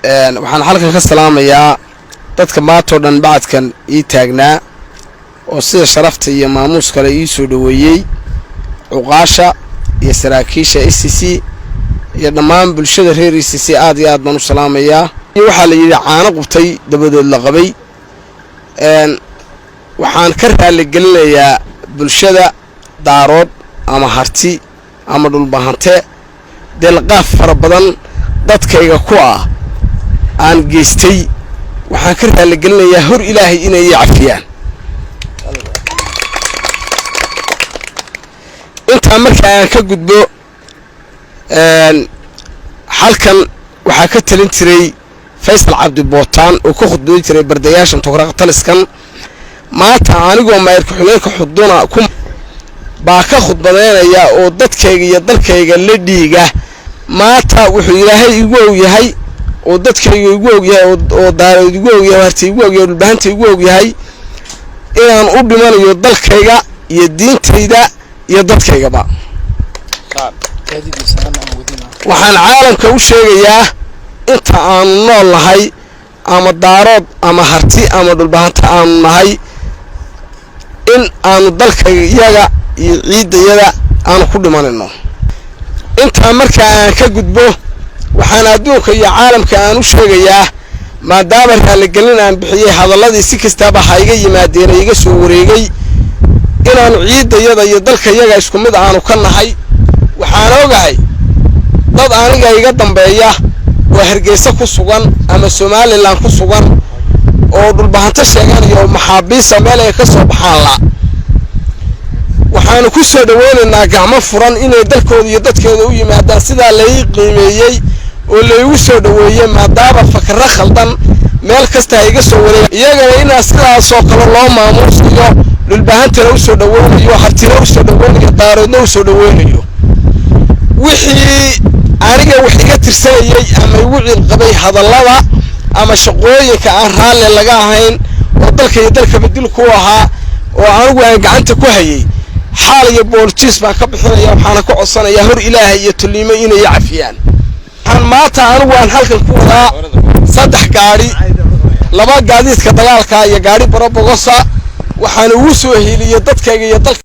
Waxaan halkan ka salaamayaa dadka maantoo dhan bacadkan ii taagnaa oo sida sharafta iyo maamuus kale ii soo dhoweeyey, cuqaasha iyo saraakiisha SSC iyo dhammaan bulshada reer SSC. Aad iyo aad baan u salaamayaa. Waxaa la yidhi caano qubtay dabadood la qabay. Waxaan ka raaligelinayaa bulshada Daarood ama Harti ama Dhulbahante deelqaaf fara badan dadkayga ku ah aan geystay. Waxaan ka raaligelinayaa hor Ilaahay inay ii cafiyaan. Intaa marka aan ka gudbo, halkan waxaa ka talin jiray Faysal Cabdi Bootaan oo ka khudbayn jiray bardayaashan Tugraq taliskan. Maanta anigoo maayir ku-xigeenka Xuduna ku baa ka khudbadeynaya oo dadkayga iyo dalkayga la dhiiga. Maanta wuxuu Ilaahay igu og yahay oo dadkayga igu og yahay oo Daarood igu og yahay, Harti igu og yahay, Dhulbahanta igu og yahay inaan u dhimanayo dalkayga iyo diintayda iyo dadkaygaba. Waxaan caalamka u sheegayaa inta aanu nool nahay, ama Daarood ama Harti ama Dhulbahanta aanu nahay, in aanu dalkayga iyaga iyo ciiddayada aanu ku dhimanayno. Intaa markaa aan ka gudbo, waxaan adduunka iyo caalamka aan u sheegayaa, maadaama raaligelin aan bixiyey, hadalladii si kastaaba ha iga yimaadeen iga soo wareegay, inaanu ciiddayada iyo dalkayaga isku mid aanu ka nahay. Waxaan ogahay dad aniga iga dambeeya oo Hargeysa ku sugan ama Somalilan ku sugan oo Dhulbahanto sheeganayo oo maxaabiisa meel ay ka soo baxaan la. Waxaanu ku soo dhaweynaynaa gacmo furan inay dalkooda iyo dadkooda u yimaadaan, sidaa lai qiimeeyey oo laygu soo dhoweeyey, maadaama fakro khaldan meel kasta ha iga soo wareeg iyagana inaa sidaasoo kale loo maamuusayo. Dhulbahantana usoo dhaweynayo, Hartina usoo dhaweynayo, Daaroodna usoo dhaweynayo. Wixii aniga wax iga tirsanayay ama igu ciilqabay hadallada ama shaqooyinka aan raalli laga ahayn oo dalka iyo dalkaba dil ku ahaa oo anigu aan gacanta ku hayay, xaal iyo booljiis baan ka bixinaya. Waxaana ka codsanayaa hor Ilaahay iyo tolnimo inay cafiyaan. Waxaan maanta anigu aan halkan ku wadaa 3 gaadhi, 2 gaadiidka dagaalka iyo gaadhi barobogosa. Waxaan ugu soo hiiliyey dadkayga iyo dalka.